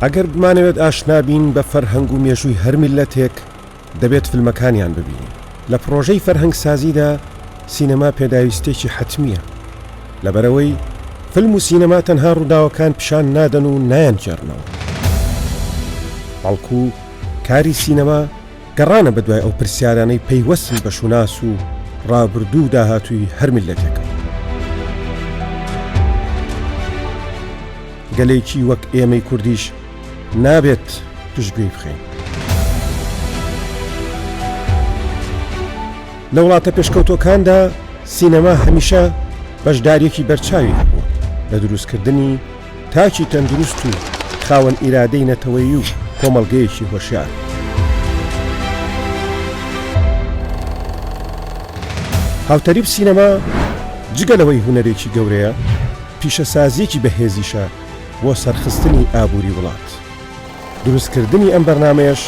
ئەگەر بمانەوێت ئاشنا بین بە فەرهەنگ و مێژووی هەر میللەتێک، دەبێت فیلمەکانیان ببینین. لە پڕۆژەی فەرهەنگسازیدا سینەما پێداویستییەکی حەتمییە. لەبەرئەوەی فیلم و سینەما تەنها ڕووداوەکان پیشان نادەن و نایانگێڕنەوە. بەڵکو کاری سینەما گەڕانە بەدوای ئەو پرسیارانەی پەیوەستن بە شوناس و ڕابردوو و داهاتووی هەر میللەتێکەوە. گەلێکی وەک ئێمەی کوردیش نابێت پشتگوێی بخەین. لە وڵاتە پێشکەوتووەکاندا سینەما هەمیشە بەشدارییەکی بەرچاوی هەبووە لە دروستکردنی تاکی تەندروست و خاوەن ئیرادەی نەتەوەیی و کۆمەڵگەیەکی هۆشیار. هاوتەریب سینەما جگە لەوەی هونەرێکی گەورەیە، پیشەسازییەکی بەهێزیشە بۆ سەرخستنی ئابووری وڵات. دروستکردنی ئەم بەرنامەیەش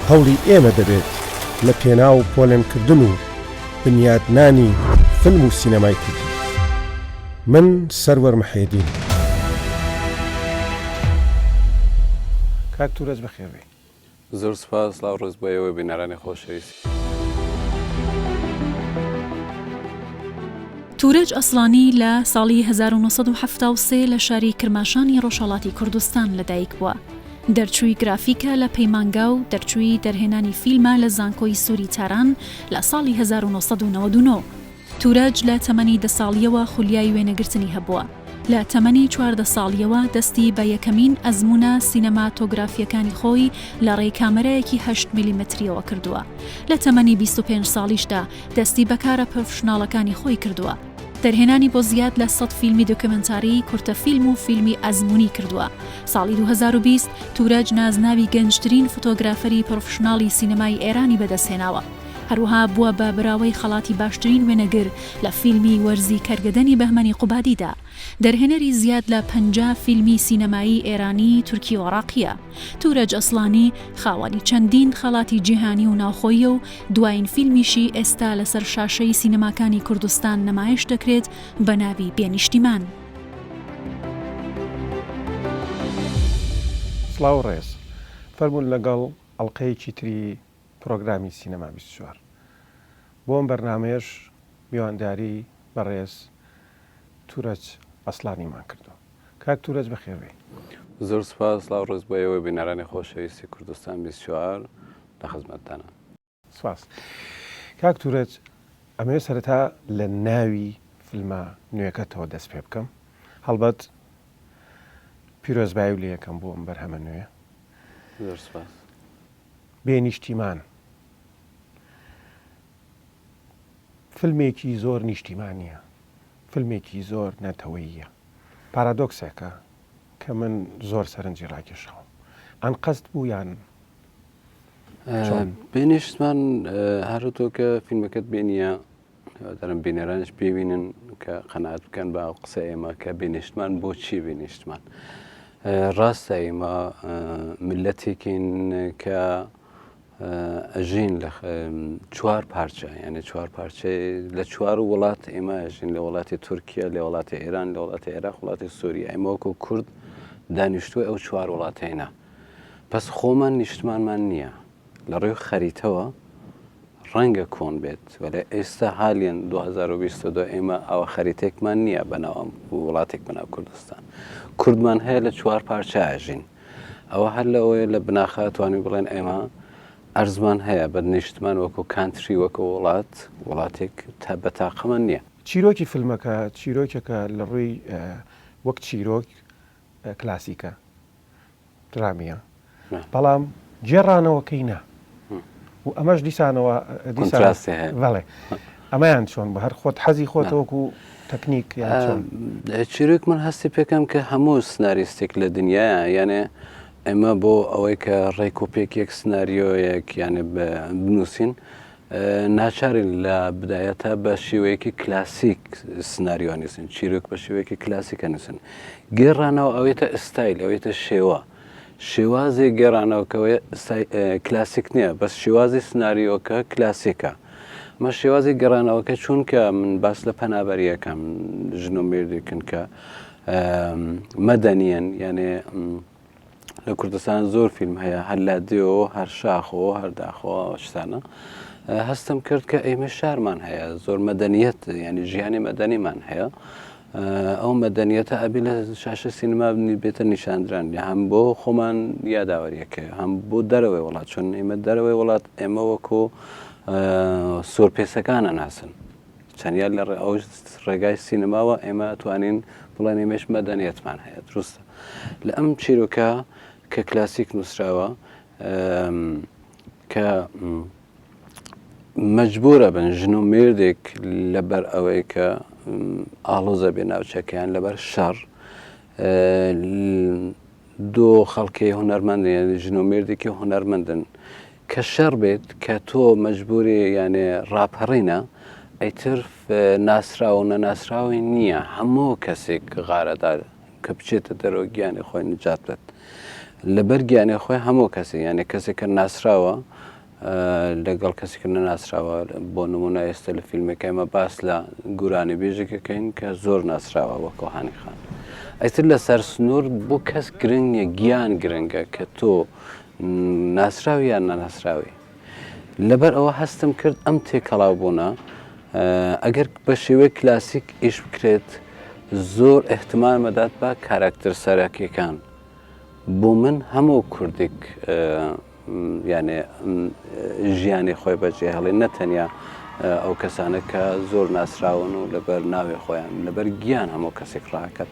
هەوڵی ئێمە دەبێت لە پێناو پۆلێنکردن و بنیادنانی فیلم و سینەمای کوردی. من سەروەر محێدینم. کاک تورەج بەخێربێی. زۆر سوپاس، سڵاو ڕێز بۆ ئێوەی بینەرانی خۆشەویست. تورەج ئەسڵانی لە ساڵی 1973 لە شاری کرماشانی ڕۆژهەڵاتی کوردستان لەدایک بووە. دەرچووی گرافیکە لە پەیمانگا و دەرچووی دەرهێنانی فیلمە لە زانکۆی سووری تاران لە ساڵی 1999. تورەج لە تەمەنی دە ساڵییەوە خولیای وێنەگرتنی هەبووە. لە تەمەنی 14 ساڵییەوە دەستی بە یەکەمین ئەزموونە سینەماتۆگرافییەکانی خۆی لە ڕێی کامێرایەکی هەشت میلیمەترییەوە کردووە. لە تەمەنی 25 ساڵیشدا دەستی بە کارە پرۆفشناڵەکانی خۆی کردووە. دەرهێنانی بۆ زیاد لە سەد فیلمی دۆکیۆمێنتاری، کورتە فیلم و فیلمی ئەزموونی کردووە. ساڵی 2020 تورەج نازناوی گەنجترین فۆتۆگرافەری پرۆفشناڵی سینەمای ئێرانی بەدەستهێناوە. هەروەها بووە بە براوەی خەڵاتی باشترین وێنەگر لە فیلمی وەرزی کەرگەدەنی بەهمەنی قوبادیدا. دەرهێنەری زیاد لە 50 فیلمی سینەمایی ئێرانی، تورکی و عێراقییە. تورەج ئەسڵانی خاوەنی چەندین خەڵاتی جیهانی و ناوخۆییە و دوایین فیلمیشی ئێستا لەسەر شاشەی سینەماکانی کوردستان نمایش دەکرێت بە ناوی بێ نیشتیمان. سڵاو و ڕێز. فەرموون لەگەڵ ئەڵقەیەکی تری پڕۆگرامی سینەما 24. بۆ ئەم بەرنامەیەش میوانداری بەڕێز تورەج ئەسڵانیمان کردووە. کاک تورەج بەخێربێی. زۆر سوپاس، سڵاو ڕێز بۆ ئێوەی بینەرانی خۆشەویستی کوردستان 24 لە خزمەتتانم. سپاس. کاک تورەج ئەمەوێ سەرەتا لە ناوی فیلمە نوێکەتەوە دەست پێ بکەم. هەڵبەت پیرۆزبایی لێ یەکەم بۆ ئەم بەرهەمە نوێیە. زۆر سپاس. بێ نیشتیمان فیلمێکی زۆر نیشتیمانییە، فیلمێکی زۆر نەتەوەییە. پارادۆکسێکە کە من زۆر سەرنجی ڕاکێشاوم. ئەنقەست بوو یان چۆن؟ بێ نیشتمان هەر تۆ کە فیلمەکەت بینیە هیوادارم بینەرانیش ببینن کە قەناعەت بکەن بە قسە ئێمە کە بێ نیشتمان بۆچی بێ نیشتمان ڕاستە ئێمە میللەتێکین کە ئەژین لە چوار پارچە یعنی چوار پارچە لە چوار وڵات ئێمە ئەژین لە وڵاتی تورکیا لە وڵاتی ئێران لە وڵاتی عێراق وڵاتی سووریا ئێمە وەکو کورد دانیشتووی ئەو چوار وڵاتەینا پس خۆمان نیشتمانمان نییە لە ڕووی خەریتەوە ڕەنگە کۆن بێت وەلێ ئێستا حالیەن 2022 ئێمە ئەوە خەریتێکمان نییە بەناو ئەم وڵاتێک بەناو کوردستان کوردمان هەیە لە چوار پارچە ئەژین ئەوە هەر لەوەیە لە بناخە توانی بڵێن ئێمە ئەرزمان هەیە بە نیشتمان وەکو country وەکو وڵات وڵاتێک تا بە تاقەمان نییە. چیرۆکی فیلمەکە چیرۆکێکە لە ڕووی وەک چیرۆک کلاسیکە درامیە بەڵام گێڕانەوەکەی نا و ئەمەش دیسانەوە بەڵێ ئەمەیان چۆن بە هەر خۆت حەزی خۆتەوەکو تەکنیک چیرۆک من هەستی پێکەم کە هەموو سناریستێک لە دنیاە یانێ ئێمە بۆ ئەوەی کە ڕێک و پێک یەک سناریۆیەک یانێ بنووسین ناچارین لە بدایەتا بە شێوەیەکی کلاسیک سناریۆ نووسین چیرۆک بە شێوەیەکی کلاسیکە نووسن گێڕانەوە ئەوێتە ئستایل ئەوێتە شێوە شێوازی گێڕانەوەکەوەی کلاسیک نییە بەس شێوازی سناریۆکە کلاسیکە مە شێوازی گەڕانەوەکە چونکە من باس لە پەنابەریەکەم ژن و مێردێکن کە مەدەنیەن یانێ. لە کوردستان زۆر فیلم هەیە هەر لادێەوە هەر شاخەوە هەر داخەوە شتانە هەستم کرد کە ئێمە شارمان هەیە زۆر مەدەنیەت ینی ژیانی مەدەنیمان هەیە ئەو مەدەنیەتە ئەبی لە شاشە سینما بێتە نیشاندران یا هەم بۆ خۆمان یاداوەریەکە هەم بۆ دەرەوەی وڵات چون ئێمە دەرەوەی وڵات ئێمە وەکو سۆرپێسەکانە ناسن تەنیا لە ئەو ڕێگای سینەماوە ئێمە توانین بڵێن ئێمەش مەدەنیەتمان هەیە دروستە لە ئەم چیرۆکە کە کلاسیک نووسراوە کە مەجبورە بن ژن و مێردێک لەبەر ئەوەی کە ئاڵۆزە بێ ناوچەکەیان لەبەر شەڕ دوو خەڵکی هونەرمەندن یانی ژن و مێردێکی هونەرمەندن کە شەڕ بێت کە تۆ مەجبوری یانێ ڕاپەڕینە ئیتر ناسراو و نەناسراوی نییە هەموو کەسێک غارەدا کە بچێتە دەرەوە گیانی خۆی نجات بێت لەبەر گیانی خۆی هەموو کەسێک یانێ کەسێک کە ناسراوە لەگەڵ کەسێک نەناسراوە بۆ نمونە ئێستا لە فیلمەکە ئێمە باس لە گورانی بێژێکەکەین کە زۆر ناسراوە وەکۆ هانی خان ئەیتر لەسەر سنوور بۆ کەس گرنگ نیە گیان گرنگە کە تۆ ناسراوی یان نەناسراوی لەبەر ئەوە هەستم کرد ئەم تێکەڵاو بوونە ئەگەر بە شێوەی کلاسیک ئیش بکرێت زۆر احتمال مەدات بە کاراکتەر سەرەکیەکان بۆ من هەموو کوردێک یانێ ژیانی خۆی بەجێهێڵێ نە تەنیا ئەو کەسانە کە زۆر ناسراون و لەبەر ناوی خۆیان لەبەر گیان هەموو کەسێک ڕاکات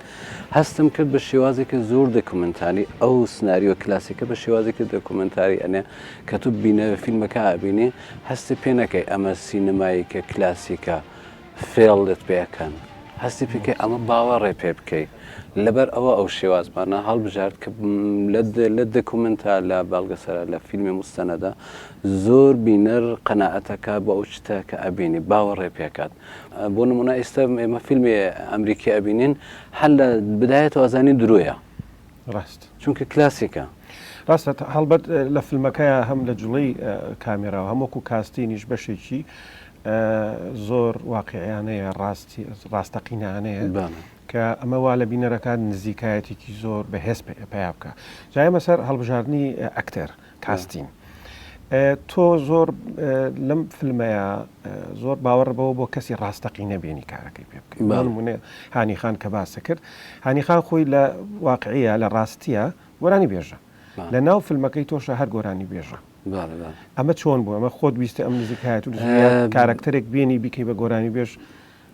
هەستم کرد بە شێوازێکی زۆر دەکومنتاری ئەو سناریۆ کلاسیکە بە شێوازێکی دەکومنتاری ئەنێ کە تو بینە فیلمەکە ئابینی هەستی پێ نەکەی ئەمە سینەمایی کە کلاسیکە فێڵت پێ ئەکەن هەستی پێ کەی ئەمە باوەڕێ پێ بکەی لەبەر ئەوە ئەو شێوازمانە هەڵبژارد کە لە دەکومنتا لە بەڵگەسەرە لە فیلمی مستەنەدا زۆر بینەر قەناعەتەکە بۆ ئەو شتە کە ئەبینی باوەڕێ پێکات بۆ نمونە ئێستا ئێمە فیلمی ئەمریکی ئەبینین هەر لە بدایەتەوە ئەزانین درۆیە ڕاست چونکە کلاسیکە. ڕاستە هەڵبەت لە فیلمەکەیا هەم لە جوڵەی کامێراوە هەم وەکو کاستینیش بەشێکی زۆر واقعیانەیە ڕاستی ڕاستەقینانەیە کە ئەمە وا لە بینەرەکان نزیکایەتێکی زۆر بەهێز پیا بکە جایمە سەر هەڵبژاردننی ئەکتەر کاستین تۆ زۆر لەم فیلمەیە زۆر باوەڕ بەوە بۆ کەسی ڕاستەقینە بێنی کارەکەی پێ بکەی نمونە هانی خان کە باسە کرد هانی خان خۆی لە واقعیە لە ڕاستیە گۆرانی بێژە لە ناو فیلمەکەی تۆشە هەر گۆرانی بێژە ئەمە چۆن بوو ئەمە خۆت ویستە ئەم نزیکایەت و کارەکتەرێک بێنی بیکەی بە گۆرانی بێژ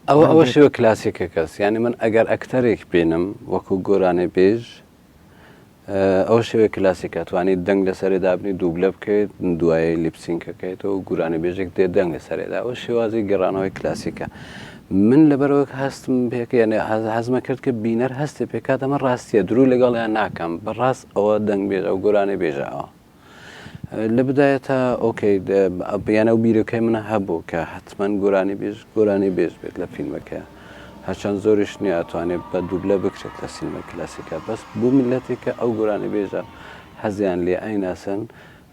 ئەوە ئەوە شێوە کلاسیکە کەس یعنی من ئەگەر ئەکتەرێک بێنم وەکو گۆرانی بێژ ئەو شێوەی کلاسیکە توانیت دەنگ لەسەرێ دابنی دووبلە بکەیت دوایی lip sync ەکەیتەوە گورانی بێژێک دێ دەنگ لەسەرێدا ئەو شێوازی گەڕانەوەی کلاسیکە من لەبەرەوەک هەستم پێکە یعنی حەزمە کرد کە بینەر هەستێ پێکات ئەمە ڕاستیە درو لەگەڵیان ناکەم بەڕاست ئەوە دەنگ بێژ ئەو گۆرانی بێژە ئەوە لە بدایەتا okay یان ئەو بیرۆکەی من هەبوو کە حتمما گۆرانی بێژ گۆرانی بێژ بێت لە فیلمەکە هەرچەند زۆریش نییە ئەتوانێت بە دوبلە بکرێت لە سینەمای کلاسیکە بەس بۆ میللەتێک کە ئەو گۆرانی بێژە حەزیان لێ ئەیناسن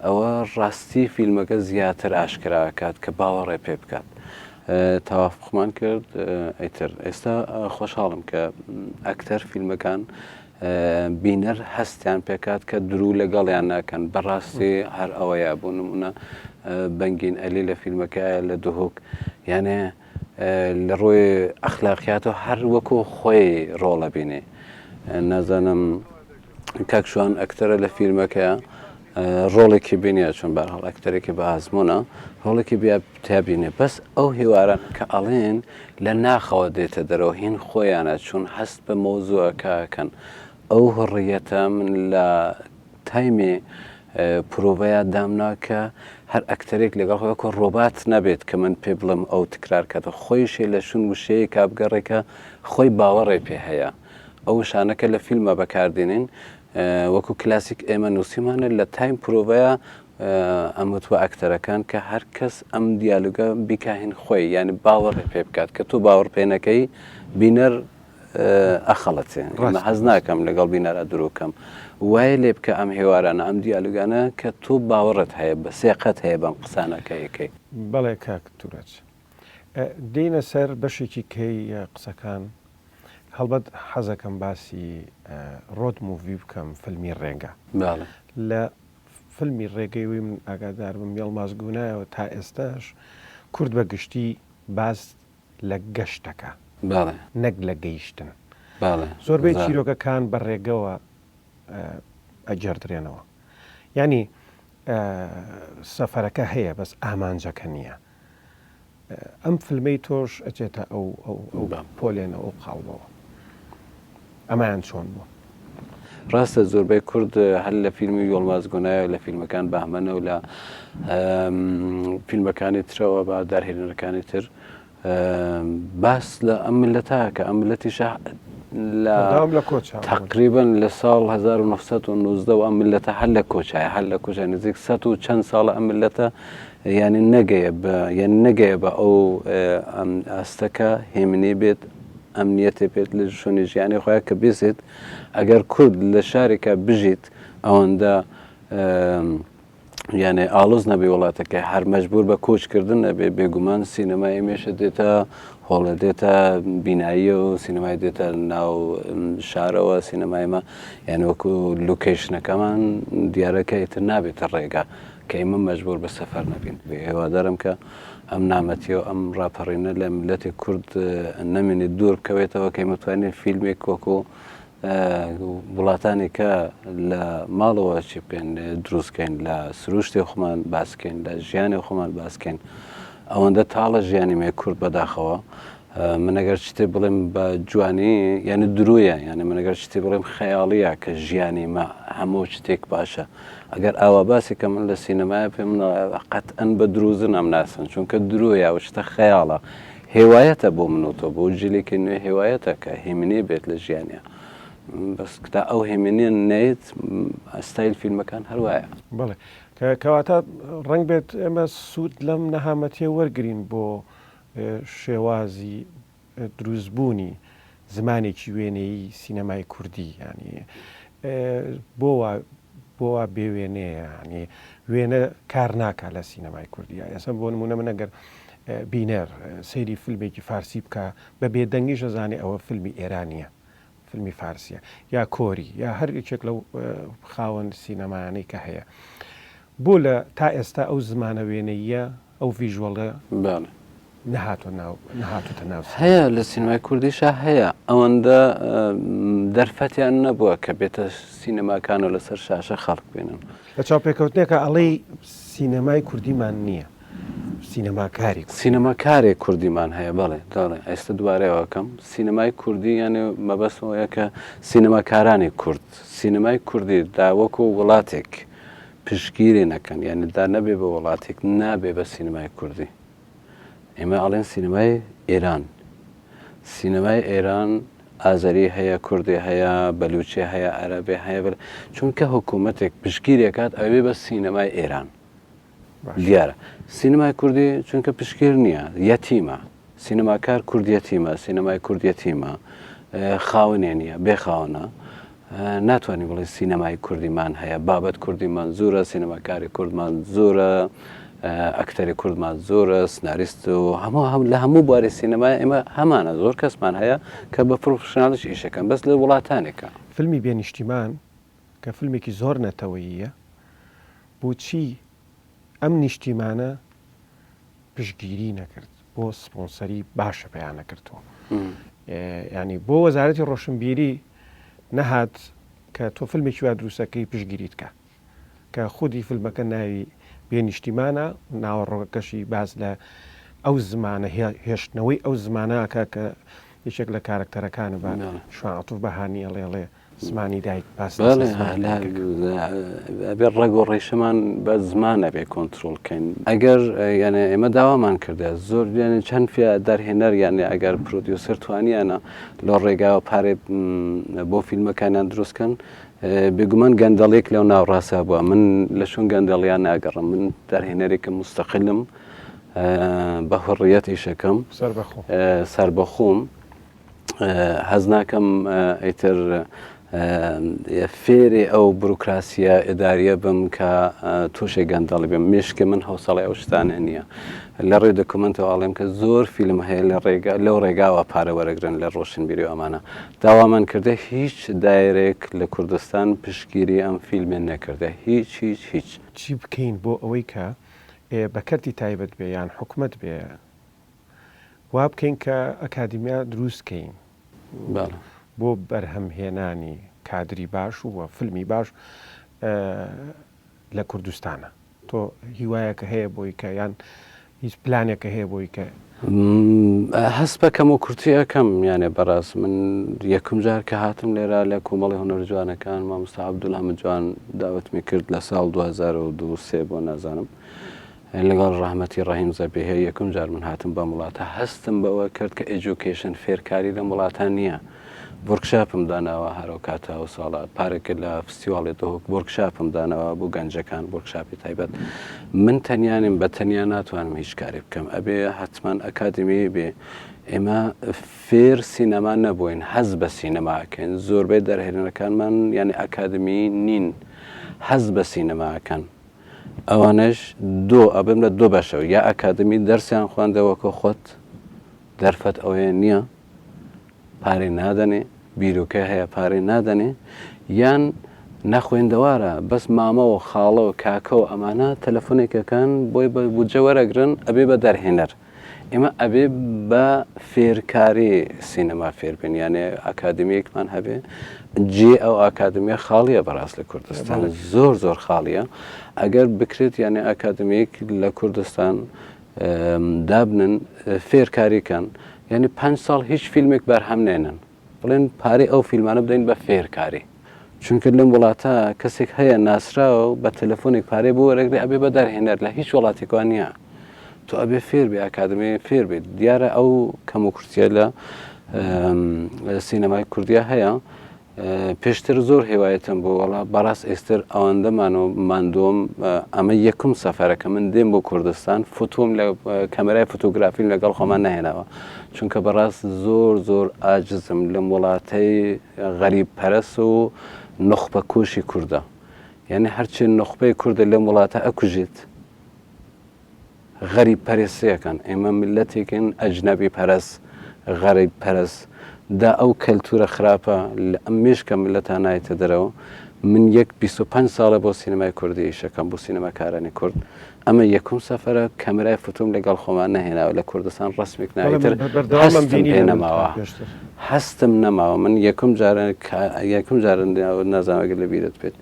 ئەوە ڕاستی فیلمەکە زیاتر ئاشکرا ئەکات کە باوەڕێ پێ بکات تەوافقمان کرد ئیتر ئێستا خۆشحاڵم کە ئەکتەر فیلمەکان بینەر هەستیان پێکات کە درو لەگەڵیان ناکەن بەڕاستی هەر ئەوەیە بۆ نمونە بەنگین ئەلی لە فیلمەکە لە دهۆک یانێ لە ڕووی ئەخلاقیاتەوە هەر وەکو خۆی ڕۆڵە بینێ نازانم کاک شوان ئەکتەرە لە فیلمەکەیە ڕۆڵێکی بینیە چون بەرهاڵ ئەکتەرێکی بە ئازمونە ڕۆڵێکی بیا تابینێ بەس ئەو هیواران کە ئەڵێن لە ناخەوە دێتە دەرەوە هین خۆیانە چون هەست بە مەوزوعەکەکەن ئەو هڕیەتە من لە تایمی پرۆڤەیا دامنا کە هەر ئەکتەرێک لەگەڵ خۆی وەکو ڕۆبات نەبێت کە من پێ بڵێم ئەو تکرار کاتەوە خۆیشی لە شوون وشەیەکا بگەڕێ کە خۆی باوەڕێ پێ هەیە ئەو وشانە کە لە فیلمە بەکاردێنین وەکو کلاسیک ئێمە نووسیمانە لە تایم پرۆڤەیە ئەموت بە ئەکتەرەکان کە هەر کەس ئەم دیالوگە بیکاهین خۆی یعنی باوەڕێ پێ بکات کە تۆ باوەڕ پێ نەکەی بینەر ئەخەڵەتێن ئێمە حەز ناکەم لەگەڵ بینەرا درۆ کەم وای لێ بکە ئەم هێوارانە ئەم دیالوگانە کە تۆ باوەڕت هەیە بە سێقەت هەیە بەم قسانە کە یەکەی. بەڵێ کاک تورەج. دێینە سەر بەشێکی کەی قسەکان. هەڵبەت حەزەکەم باسی road movie بکەم فیلمی ڕێگە. بەڵێ. لە فیلمی ڕێگەی وی من ئاگادار بم یەڵماز گونایەوە تا ئێستاش کورد بە گشتی باس لە گەشتەکە بەڵێ. نەک لە گەیشتن. بەڵێ. زۆربەی چیرۆکەکان بە ڕێگەوە ئەگێڕدرێنەوە. یانی سەفەرەکە هەیە بەس ئامانجەکە نییە. ئەم فلمەی تۆش ئەچێتە ئەو ئەو ئەو پۆلێنە ئەو قاڵبەوە. ئەمەیان چۆن بوو؟ ڕاستە زۆربەی کورد هەر لە فیلمی یۆڵماز گۆنایە لە فیلمەکان بەهمەنە و لە فیلمەکانی ترەوە بە دارهێنەرەکانی تر باس لە ئەم میللەتە کە ئەم میللەتیشە لە تقریبا لە ساڵ 1990 و ئەم میللەتە هەر لە کۆچایە هەر لە کۆچای نزیک سە و چەند ساڵە ئەم میللەتە یعنی نەگەیە بە یعنی نەگەیە بە ئەو ئاستەکە هێمنی بێت ئەمنیەتێ بێت لە شوێنی ژیانی خۆیان کە بێزێت ئەگەر کورد لە شارێکە بژیت ئەوەندە یانێ ئاڵۆز نەبێ وڵاتەکەی هەر مەجبور بە کۆچ کردن نەبێ بێگومان سینەمای ئێمەشە دێتە هۆڵە دێتە بیناییە و سینەمای دێتە ناو شارەوە سینەمای مە یان وەکو لوکەیشنەکەمان دیارەکە ئیتر نابێتە ڕێگا کە ئێمە مەجبور بە سەفەر نەبین هێوادارم کە ئەم نامەتیە و ئەم ڕاپەڕینە لە ملەتی کورد نەمێنێت دوور بکەوێتەوە کە ئێمە توانین فیلمێک وەکو وڵاتانی کە لە ماڵەوە چی بکەین دروست کەین لە سروشتی خۆمان باسکەین لە ژیانی خۆمان باسکەین ئەوەندە تاڵە ژیانی مێ کورد بەداخەوە من ئەگەر شتێ بڵێم بە جوانی یعنی درویە یعنی من ئەگەر شتێ بڵێم خەیاڵیە کە ژیانی مە هەموو شتێک باشە ئەگەر ئاوا باسی کە من لە سینەمای پێم قەت ئەن بە دروزن ئەم ناسن چونکە درۆیە و شتە خەیاڵە هێوایەتە بۆ من و تۆ بۆ جیلێکی نوێ هێوایەتە کە هێمنی بێت لە ژیانیا بەس تا ئەو هێمنیە نەیەت ستایل فیلمەکان هەر وایە. بەڵێ کەواتە ڕەنگ بێت ئێمە سوود لەم نەهامەتیە وەرگرین بۆ شێوازی دروستبوونی زمانێکی وێنەیی سینەمای کوردی یانی بۆ وا بۆ وا بێ وێنەیە یانی وێنە کار ناکا لە سینەمای کوردی ئێستا بۆ نمونە من ئەگەر بینەر سەیری فیلمێکی فارسی بکە بە بێدەنگیش ئەزانێ ئەوە فیلمی ئێرانیە فیلمی فارسیە یا کۆری یا هەر یەکێک لەو خاوەن سینەمایانەی کە هەیە بۆ لە تا ئێستا ئەو زمانە وێنەییە ئەو visual ە بەڵێ. نەهاتوە ناو نەهاتوتە ناو سینەما. هەیە لە سینەمای کوردیشا هەیە ئەوەندە دەرفەتیان نەبووە کە بێتە سینەماکان و لەسەر شاشە خەڵک بێنن. لە چاوپێکەوتنێکا ئەڵێی سینەمای کوردیمان نییە سینەماکاری کوردیمان. سینەماکارێ کوردیمان هەیە بەڵێ دەڵێ ئێستا دووبارەیەوە ئەکەم سینەمای کوردی یانێ مەبەستم ئەوەیە کە سینەماکارانی کورد سینەمای کوردی دا وەکوو وڵاتێک پشتگیری نەکەن یانی دا نەبێ بە وڵاتێک نابێ بە سینەمای کوردی ئێمە ئەڵێن سینەمای ئێران سینەمای ئێران ئازەری هەیە کوردی هەیە بەلوچێ هەیە عەرەبێ هەیە بەل چونکە حکوومەتێک پشتگیرێکات ئەوێ بە سینەمای ئێران دیارە سینەمای کوردی چونکە پشتگیر نییە یەتیمە سینەماکار کورد یەتیمە، سینەمای کورد یەتیمە، خاوەنێ نییە، بێ خاوەنە، ناتوانین بڵێین سینەمای کوردیمان هەیە، بابەت کوردیمان زۆرە، سینەماکاری کوردمان زۆرە، ئەکتەری کوردمان زۆرە، سناریست و هەموو هەم لە هەموو بواری سینەمای ئێمە هەمانە، زۆر کەسمان هەیە کە بە پرۆفشناڵیش ئیشەکەن، بەس لە وڵاتانێکە. فیلمی بێ نیشتیمان کە فیلمێکی زۆر نەتەوەییە، بۆچی ئەم نیشتیمانە پشتگیری نەکرد بۆ سپۆنسەری باشە پەیا نەکردووە ینی بۆ وەزارەتی ڕۆشنبیری نەهات کە تۆ فیلمێکی وا دروستەکەی پشتگیریت کە کە خودی فیلمەکە ناوی بێ نیشتیمانە ناوەڕۆکەکەشی باس لە ئەو زمانە هێشتنەوەی ئەو زمانەکە کە یەکێک لە کارکتەرەکانە بە شوان عەتوف بەهانی ئەڵێڵێ زمانی دایک باس بەڵێ ئەبێ ڕەگ و ڕیشەمان بە زمان ئەبێ کۆنترۆڵ کەین ئەگەر یانێ ئێمە داوامان کردە زۆر یانێ چەند فیا دەرهێنەر یانێ ئەگەر producer توانیانە لە ڕێگاوە پارێ بۆ فیلمەکانیان دروستکەن بێگومان گەندەڵێک لەو ناوڕاستە بووە من لە شوون گەندەڵیان ناگەڕم من دەرهێنەرێکم مستەقلم بە حڕیەت ئیشەکەم سەربەخۆم هەز ناکەم ئیتر. فێری ئەو بروکراسیە ئیداریە بم کە تووشێ گەندەڵی بم مێشکی من هەوسەڵی ئەو شتانە نییە لە ڕێ دۆکومنتەوە ئەڵێم کە زۆر فیلم هەیە لە ڕێگا لەو ڕێگاوە پارە وەرەگرن لە ڕۆشنبیری و ئەمانە داوامان کردە هیچ دایرێک لە کوردستان پشتگیری ئەم فیلمێ نەکردە هیچ هیچ هیچ. چی بکەین بۆ ئەوەی کە بە کەرتی تایبەت بێ یان حکومەت بێ وا بکەین کە ئەکادیمیا دروست کەین بۆ بەرهەم هێنانی کادری باش و فیلمی باش لە کوردستانە تۆ هیوایەکە هەیە بۆی کە یان هیچ پلانێکە هەیە بۆی کە. هەست بە کەم و کورتی ئەکەم یانێ بەڕاست من یەکم جار کە هاتم لێرە لە کۆمەڵی هونەر جوانەکان مامۆستا عەبدوڵا جوان داوەتمی کرد لە ساڵ 2002 سێ بۆ نازانم لەگەڵ ڕەحمەتی ڕەحیم زەبیحی یەکم جار من هاتم بەم وڵاتە هەستم بەوە کرد کە education فێرکاری لەم وڵاتە نییە workshop م داناوە هەرو کاتە ئەو ساڵە پارێکە لە فستیواڵی دهۆک workshop م داناوە بۆ گەنجەکان workshop ی تایبەت من تەنیانیم بە تەنیا ناتوانم هیچ کارێ بکەم ئەبێ حتمما ئەکادمی بێ ئێمە فێر سینەما نەبووین حەز بە سینەماکەین زۆربەی دەرهێنەرەکانمان یعنی ئەکادمی نین حەز بە سینەماکەن ئەوانەش دۆ ئەبم لە دۆ بەشەوە یا ئەکادمی دەرسیان خوێندە وەکۆ خۆت دەرفەت ئەوەیە نییە پارەی نادەنێ بیرۆکە هەیە پارەی نادەنێ یان نەخوێندەوارە بەس مامە و خاڵە و کاکە و ئەمانە تەلەفۆنێکەکەن بۆی بە بودجە وەرەگرن ئەبێ بە دەرهێنەر ئێمە ئەبێ بە فێرکاری سینەما فێربین یانێ ئەکادمیەکمان هەبێ جێ ئەو ئاکادمیە خاڵیە بەڕاست لە کوردستان زۆر زۆر خاڵیە ئەگەر بکرێت یانێ ئەکادمیک لە کوردستان دابنن فێرکاریکەن یعنی پ ساڵ هیچ فیلمێک بەرهەم نێنن بڵێن پارەی ئەو فیلمانە بدەین بە فێرکاری چونکە لەم وڵاتە کەسێک هەیە ناسراوە و بە تەلەفۆنێک پارەی بۆ وەرەگرێ ئەبێ بە دەرهێنەر لە هیچ وڵاتێکەوە نییە تۆ ئەبێ فێر بێ ئەکادمی فێر بێت دیارە ئەو کەم و کورتیە لە سینەمای کوردیا هەیە پێشتر زۆر هیوایەتم بوو وەڵا بەڕاست ئێستر ئەوەندەمان و ماندووم ئەمە یەکم سەفەرە کە من دێم بۆ کوردستان فوتوم لە کەمەرای فۆتۆگرافیم لەگەڵ خۆمان نەهێناوە چونکە بەڕاست زۆر زۆر ئاجزم لەم وڵاتەی غەریب پەرەس و نوخبە کوشی کوردە یعنی هەرچی نوخبەی کوردە لەم وڵاتە ئەکوژێت غەریب پەرستیەکەن ئێمە میللەتێکین ئەجنەبی پەرست غەریب پەرست دا ئەو کەلتورە خراپە لە ئەم مێشکە میللەتا نایتە دەرەوە من یەک 25 ساڵە بۆ سینەمای کوردی ئیشەکەم بۆ سینەماکارانی کورد ئەمە یەکم سەفەرە کەمرای فوتوم لەگەڵ خۆمان نەهێناوە لە کوردستان ڕسمێک ناویتر هەستم پێ نەماوە هەستم نەماوە من یەکم جارە یەکم جارە نازانم ئەگەر لە بیرت بێت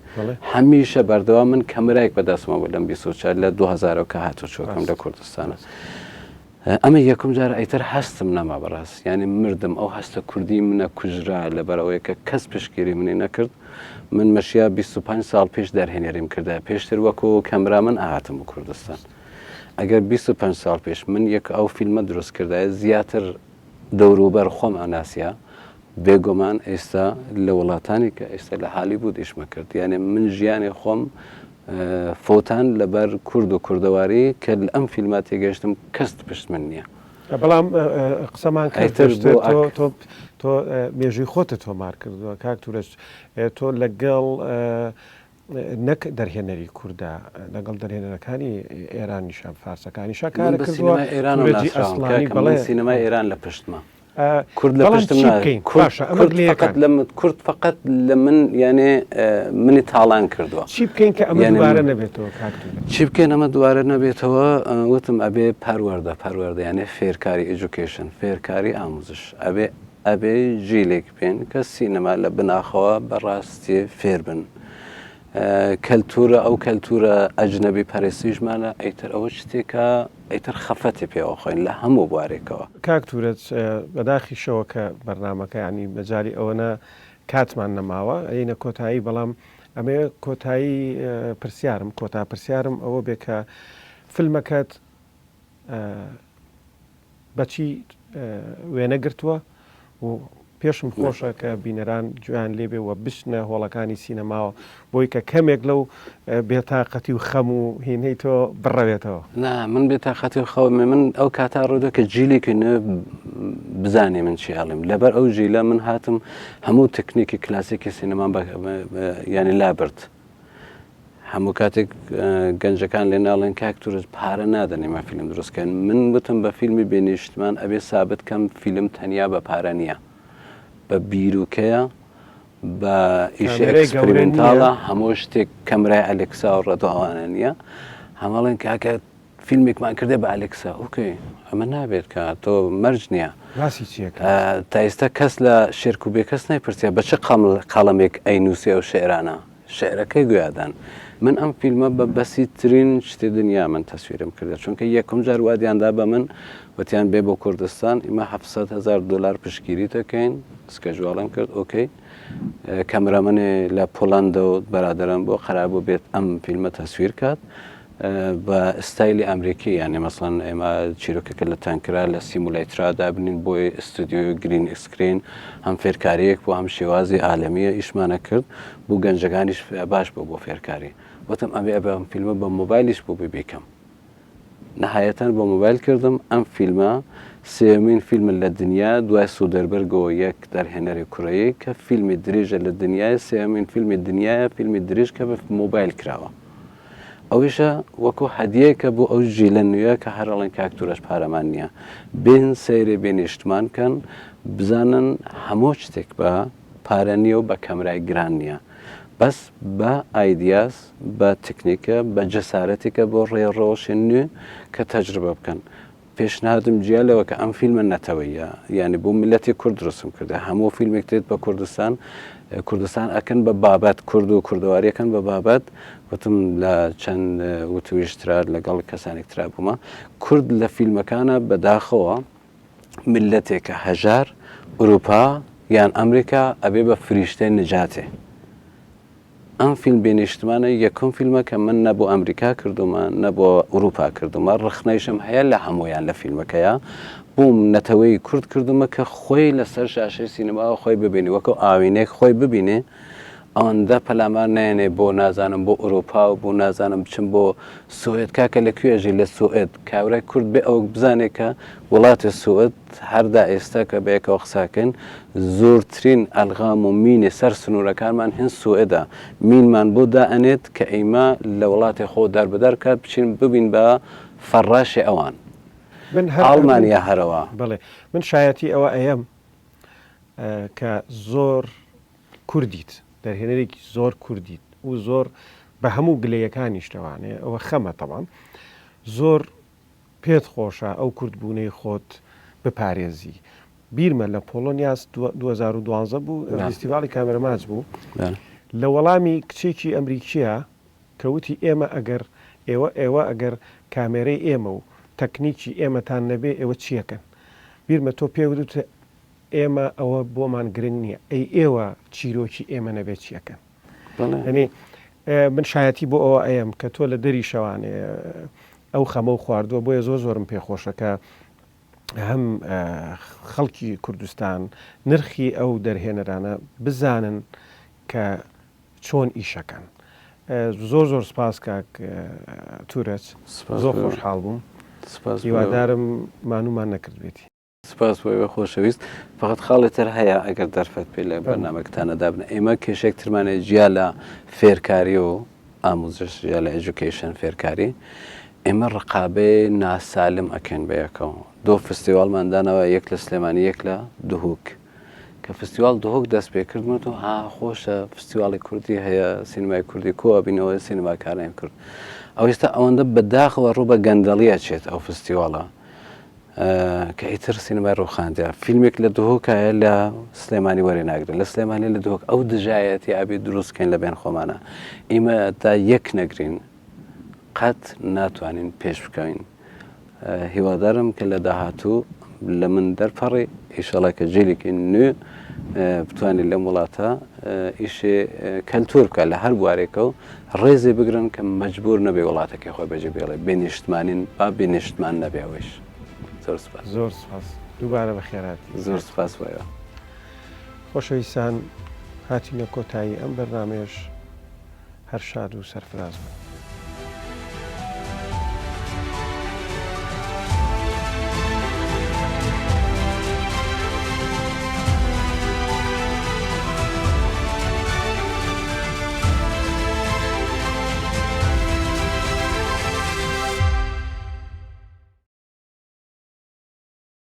هەمیشە بەردەوام من کەمرایەک بەدەستمەوە بوو لەم 24 لە 2000 کە هاتوو چۆکەم لە کوردستانە ئەمە یەکم جار ئەیتر هەستم نەما بەڕاست یعنی مردم ئەو هەستە کوردی منە کوژرا لەبەرئەوەی کە کەس پشتگیری منی نەکرد من مەشیا 25 ساڵ پێش دەرهێنەریم کردە پێشتر وەکو کەمرا من ئاهاتم بۆ کوردستان ئەگەر 25 ساڵ پێش من یەک ئەو فیلمە دروست کردایە زیاتر دەوروبەر خۆم ئەناسیا بێگومان ئێستا لە وڵاتانی کە ئێستا لە هالیوود ئیشمە کرد یانێ من ژیانی خۆم فەوتان لەبەر کورد و کوردەواری کە لە ئەم فیلمە تێگەشتم کەس پشت من نییە. بەڵام قسەمان کرد پێشتر تۆ تۆ تۆ مێژووی خۆتت تۆمار کردووە کاک تورەج تۆ لەگەڵ نەک دەرهێنەری کوردە لەگەڵ دەرهێنەرەکانی ئێرانیشە فارسەکانیشە کارە کردووە تورەجی ئەسڵانی بەڵێ سینەمای ئێران لە پشتمە کورد لە پشتم باشە ئەمە فقط لە کورد فقط لە من یانێ منی تاڵان کردووە چی بکەین کە ئەمە دووبارە نەبێتەوە کاک چی بکەین ئەمە دووارە نەبێتەوە وتم ئەبێ پەروەردە پەروەردە یانێ فێرکاری education فێرکاری ئاموزش ئەبێ ئەبێ جیلێک بێن کە سینەما لە بناخەوە بەڕاستی فێر بن کەلتورە ئەو کەلتورە ئەجنەبی پەرستیشمانە ئەیتر ئەوە شتێکە ئەیتر خەفەتی پێوە خۆین لە هەموو بوارێکەوە. کاک تورەج بەداخیشەوە کە بەرنامەکە یانی مەجالی ئەوەنە کاتمان نەماوە ئەیینە کۆتایی بەڵام ئەمەوێ کۆتایی پرسیارم کۆتا پرسیارم ئەوە بێ کە فیلمەکەت بەچی وێنە گرتووە و. پێشم خۆشە کە بینەران گوێیان لێ بێ و بچنە هۆڵەکانی سینەماوە بۆی کە کەمێک لەو بێتاقەتی و خەم و هینەی تۆ بڕەوێتەوە. نا من بێتاقەتی و خەوم من ئەو کاتە ڕوودە کە جیلێکی نوێ بزانێ من چی ئەڵێم لەبەر ئەو جیلە من هاتم هەموو تەکنیکی کلاسیکی سینەمان یانی لابرد هەموو کاتێک گەنجەکان لێ ناڵێن کاک تورج پارە نادەن ئێمە فیلم دروستکەن من وتم بە فیلمی بێنیشتمان ئەبێ سابت کەم فیلم تەنیا بە پارە نییە بە بیرروکەیە بە ئیشی ئەکسپریمنتاڵە هەموو شتێک کەمرای ئەلکسا و ڕەدۆ ئەوانە نییە هەمەڵێن کاکە فیلمێکمان کردێ بە ئەلکسا okay ئەمە نابێت کە تۆ مەرج نییە باسی چیەکە تا ئێستا کەس لە شێرک و بێکەس نایپرسیە بە چ قەڵەمێک ئەینووسێ ئەو شعرانە شعرەکەی گویادان من ئەم فیلمە بە بەسیترین شتی دنیا من تەسویرم کردە چونکە یەکم جار وادیاندا بە من وتیان بێ بۆ کوردستان ئیمە 700 هزار دلار پشتگیری دەکەین schedule م کرد okay cameraman ێ لە پۆلندە و بەرادەرم بۆ قەرار بوو بێت ئەم فیلمە تەسویر کات بە ستایلی ئەمریکی یانێ مەسڵەن ئێمە چیرۆکەکە لە تەنکرا لە simulator ا دابنین بۆی ئستودیۆی green screen هەم فێرکاریەک بۆ هەم شێوازی ئالەمیە ئیشمانە کرد بۆ گەنجەکانیش باش بۆ بۆ فێرکاری وتم ئەبێ ئەبێ ئەم فیلمە بە مۆبایلیش بۆ بیکەم نەهایەتەن بە مۆبایل کردم ئەم فیلمە سێیەمین فیلمە لە دنیا دوای سودەربەرگەوە یەک دەرهێنەری کورەیی کە فیلمی درێژە لە دنیای سێیەمین فیلمی دنیایە فیلمی درێژ کە بە مۆبایل کراوە ئەویشە وەکو هەدیەکە بۆ ئەو جیلە نوێیە کە هەر ئەڵێن کاک تورەش پارەمان نییە بێن سەیرێ بێ نیشتمان کەن بزانن هەموو شتێک بە پارە نییە و بە کەمرای گران نییە بەس بە ideas بە تکنیکە بە جەسارەتێکە بۆ ڕێڕەوشی نوێ کە تەجربە بکەن پێشنهادم جیا لەوە کە ئەم فیلمە نەتەوەیە یعنی بۆ میلەتی کورد دروستم کردە هەموو فیلمێک دێت بە کوردستان کوردستان ئەکەن بە بابەت کورد و کوردەواریەکەن بە بابەت وتم لە چەند وتویشترا لەگەڵ کەسانێک ترا بوومە کورد لە فیلمەکانە بەداخەوە میلەتێکە هەژار ئوروپا یان ئەمریکا ئەبێ بە فریشتەی نجاتێ ئەم فیلم بێ نیشتمانە یەکەم فیلمە کە من نە بۆ ئەمریکا کردومە نە بۆ ئوروپا کردومە ڕخنەیشم هەیە لە هەموویان لە فیلمەکەیا بووم نەتەوەی کورد کردومە کە خۆی لەسەر شاشەی سینەماوە خۆی ببینی وەکو ئاوینێک خۆی ببینێ ئەوەندە پەلامار نەیەنێ بۆ نازانم بۆ ئوروپا و بۆ نازانم بچم بۆ سوئد کاکە لە کوێ ژی لە سوئد کابرای کورد بێ ئەوەک بزانێ کە وڵاتی سوئد هەر دا ئێستا کە بەیەکەوە قساکەین زۆرترین ئەلغام و مینی سەر سنوورەکانمان هن سوئدە مینمان بۆ دائەنێت کە ئیمە لە وڵاتی خۆ دەربەدەر کات بچین ببین بە فەڕاشی ئەوان من هەر ئاڵمانیا هەرەوە. بەڵێ من شایەتی ئەوە ئەیەم کە زۆر کوردیت دەرهێنەرێکی زۆر کوردیت و زۆر بە هەموو گلەیەکانیشتەوانێ ئەوە خەمە تەبان زۆر پێت خۆشە ئەو کوردبوونەی خۆت بپارێزی. بیرمە لە پۆڵۆنیاس 2012 بوو فیستیڤاڵی کامێرەماچ بوو لە وەڵامی کچێکی ئەمریکیە کە وتی ئێمە ئەگەر ئێوە ئێوە ئەگەر کامێرەی ئێمە و تەکنیکی ئێمەتان نەبێ ئێوە چیەکەن بیرمە تۆ پێ وتت ئێمە ئەوە بۆمان گرنگ نییە ئەی ئێوە چیرۆکی ئێمە نەبێ چیەکەن یعنی من شایەتی بۆ ئەوە ئەیەم کە تۆ لە دەری شەوانێ ئەو خەمە و خواردووە بۆیە زۆر زۆرم پێخۆشە کە هەم خەڵکی کوردستان نرخی ئەو دەرهێنەرانە بزانن کە چۆن ئیشەکەن زۆر زۆر سپاس کاک تورەچ زۆر خۆشحاڵ بووم هیوادارم مانومان نەکردبێتی. سپاس بۆ ئێوەی خۆشەویست. فەقەت خاڵێ تر هەیە ئەگەر دەرفەت پێ لە بەرنامەکەتانە دابنێ. ئێمە کێشەیەک ترمان هەیە جیا لە فێرکاری و ئاموزش جیا لە education فێرکاری ئێمە ڕقابەی ناسالم ئەکەین بە یەکەوە. دۆ فستیواڵمان داناوە یەک لە سلێمانی یەک لە دهوک. کە فستیواڵ دهۆک دەست پێ کرد من وتم ها خۆشە فستیواڵی کوردی هەیە سینەمای کوردی کۆ ئەبینەوە سینەماکارانی کورد. ئەو ئێستا ئەوەندە بەداخەوە ڕوو بە گەندەڵی ئەچێت ئەو فستیواڵە. کە ئیتر سینەمای ڕووخاندە فیلمێک لە دهۆکایە لە سلێمانی وەرێ ناگرن لە سلێمانی لە دهۆک ئەو دژایەتی ئابی دروستکەین لە بێن خۆمانە ئیمە تا یەک نەگرین قەت ناتوانین پێش بکەوین هیوادارم کە لە داهاتوو لە من دەرپەڕی ئیشەڵە کە جیلێکی نوێ بتوانێت لەم وڵاتە ئیشێ کەلتور بکە لە هەر بوارێکە و ڕێزێ بگرن کە مەجبور نەبێ وڵاتەکەی خۆی بەجێ بێڵێ بێ نیشتمانین با بێ نیشتمان نەبێ ئەوەیش. زۆر سپاس. زۆر سپاس دووبارە بەخێرهاتی. زۆر سپاس بۆ ئێوە. خۆشەویستان هاتینە کۆتایی ئەم بەرنامەیەش هەر شاد و سەرفراز بن.